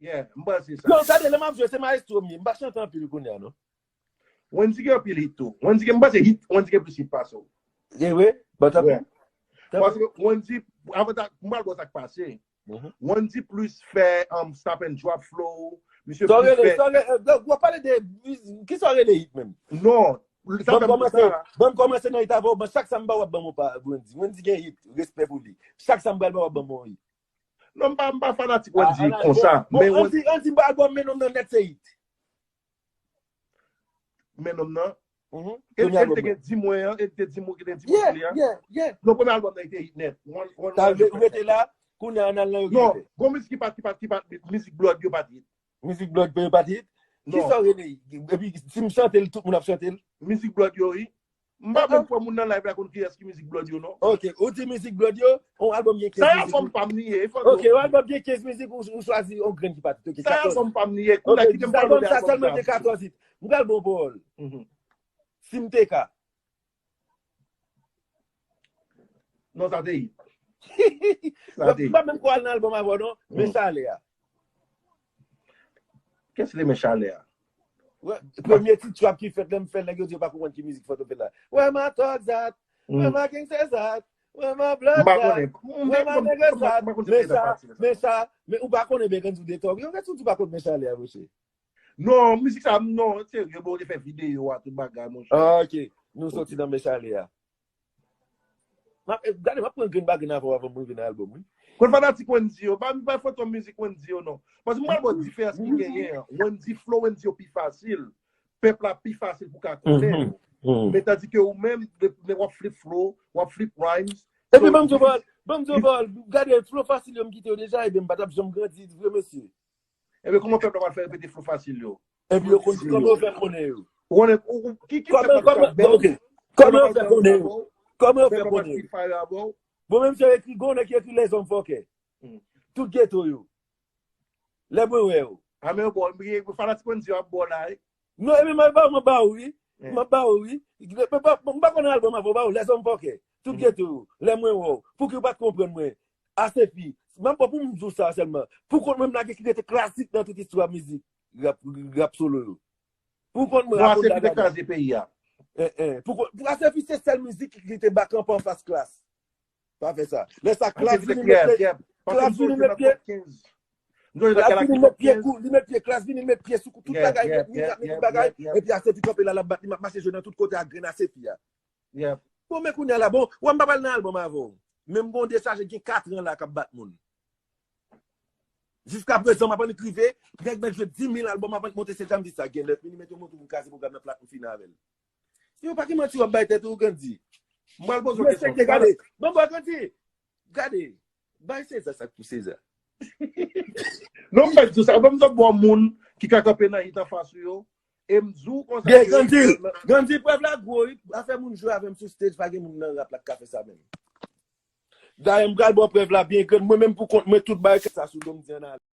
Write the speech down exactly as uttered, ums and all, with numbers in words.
Yeah, m panse sa. Non, gade, lè m ap jwe, se maestro m ye. M pa chante anpil kounye a, non. Wendy gen anpil hit tou. Wendy gen, m panse hit, Wendy gen plis hit pase w. Gen vre? Bon, tanpri. Paske Wendy, avan ta, m pral ba w sa k pase. Wendy plis fè um, stop and drop flow. Misye Sa w plis rele, fè. Sa w rele, w ap pale de, ki sa w rele hit menm? Non. Sa Ban m fè m kòmanse, sa. Ban m kòmanse nan hit avè w, ban chak sa m ba w ap ban m yon pa Wendy. Wendy gen hit, respè pou li. Chak sa m pral ba w ap ban m yon hit. Non, m pa, m pa fanatik Ah, Wendy ah, konsa. Bon, Men bon, Wendy, Andy, Andy m ba albòm men nonm nan nèt se hit. Men nonm nan. Mhm. E Premye e albòm te nan. Gen di mwen an, e te di mwen ki te di Yeah, mwen li a. Yeah, yeah. Non, premye albòm nan li te hit nèt. One, one, Ta one hundred rete la, kounye a nan lan yo Non, rete. Gon mizik ki pa, ki pa, ki pa, mizik Blood yo pa hit. Mizik Blood yo pa hit. Ki Non. Sa w rele? Epi si m chante l, tout moun ap chante l. Mizik Blood yo, wi. M pa menm kwè moun nan live la konn kiyès ki mizik Blood yo, non. Ok, ou di mizik Blood yo, yon albòm gen Sa kenz yon fòm mizik. pa m li ye, e fòm Ok, yon albòm gen kenz mizik, ou, ou chwazi yon grenn ki pa t hit. Ok, Sa yon katòz. fòm pa m li ye, kounye a Ok, kite m sa pale albòm de sa albòm sèlman sa. Gen katòz hit. M pral bon pawòl. Mhm. Si m te ka. Non, sa te hit. Sa te M pa menm kwè al nan albòm avè w, non, men chalè a. Kès li men chalè a? Premye ti trap ki fèt, lè m fè l, nèg yo di yo pa konprann ki mizik Fantom fè la. Wè ma tòg zat, wè ma gangsta zat, wè ma blòd zat, wè ma nègre zat. Men sa, men sa, men ou pa konnen byen Grandy ou de tòg. Yo ret sou di pa konn men chalè a, monchè. Non, mizik sa, non, serye, bon, ou te fè videyo a, tout bagay, monchè. Ah, ok. Nou soti nan men chalè a. M ap, eh, gade, m ap pran grenn bagay nan avè w avan m rive nan albòm, wi. Konn fanatik Wendy yo, pa, pa Fantom mizik Wendy yo, non. Paske m pral ba w diferans ki genyen an. Wendy flow, Wendy yo pi fasil. Pèp la pi fasil pou ka konnen yo. Men tandike ou menm, w ap flip flow, w ap flip rhymes. Epi ban m di w pawòl, ban m di w pawòl, gade, flow fasil yo m kite yo deja, ebyen m pa t ap janm grandi, vre mesye. Ebyen, kòman pèp la pral fè repete flow fasil yo? Epi yo konn kòman yo fè konnen yo. Ou konnen, ou, ou, ki, ki pèp la Kòman, pral kòman, ok. Kòman yo fè konnen yo? Kòman yo fè konnen yo? Bon, menm si yo ekri, gon nèg ki ekri lèzòm fòkè. Tout geto yo. Lè mwen wè yo. A men bon, fanatik Wendy yo ap bò la, wi. Non, epi mwen ba, mwen ba ou, wi. Mwen ba ou, wi. Mwen pa, mwen pa konnen albòm avan, ba ou, lèzòm fòkè. Tout geto yo. Lè mwen wè w. Pou ki w pa t konprann mwen? Asefi. Mwen pa pou m di w sa sèlman. Pou kont mwen, m lage ki rete klasik nan tout istwa mizik. Rap, rap solo yo. Pou kont mwen, Bon, Akonda Asefi te Gada. Kraze peyi a. Eh, eh. Pou kont, pou Asefi, se sèl mizik ki te ba kanpe anfas Klass. Pa fè sa. Lè sa, Klass vini met pye, Klass vini met pye, Klass vini met pye kou, li met pye, Klass vini met pye sou kou, tout bagay, met mirak, met tout bagay, epi Asefi kanpe la, l ap bat li, m ap mache jwe nan tout kote ak grenn Asefi a. Bon, men kounye a la, bon, wè m pa pral nan albòm avè w. Men m gon dechaje gen katran la k ap bat moun. Jiska prezan, m ap annik rive, nèg mèt jwe dis mil albòm avan l monte sèn, sa m di sa, gen lè fini, mete yon moto pou m kraze pwogram nan plat, m fini avè l. Yo, pa ki manti w ap bay tèt ou, Grandy. M pral poze yon kesyon. Respekte, gade. Ban m ba Grandy. Gade. Bay Seza sa k pou Seza. Non, m pa di w sa. Ban m di w bon moun ki ka kanpe nan hit anfas ou yo. E m di w konsa Byen, ke Grandy, Grandy, prèv la gwo, wi. Afè moun jwe avè m sou stage, pa gen moun nan rap la k ka fè sa menm. Dayè, m pral ba w prèv la byen grann. Mwen menm pou kont mwen, tout bagay sa sou do m di ann ale.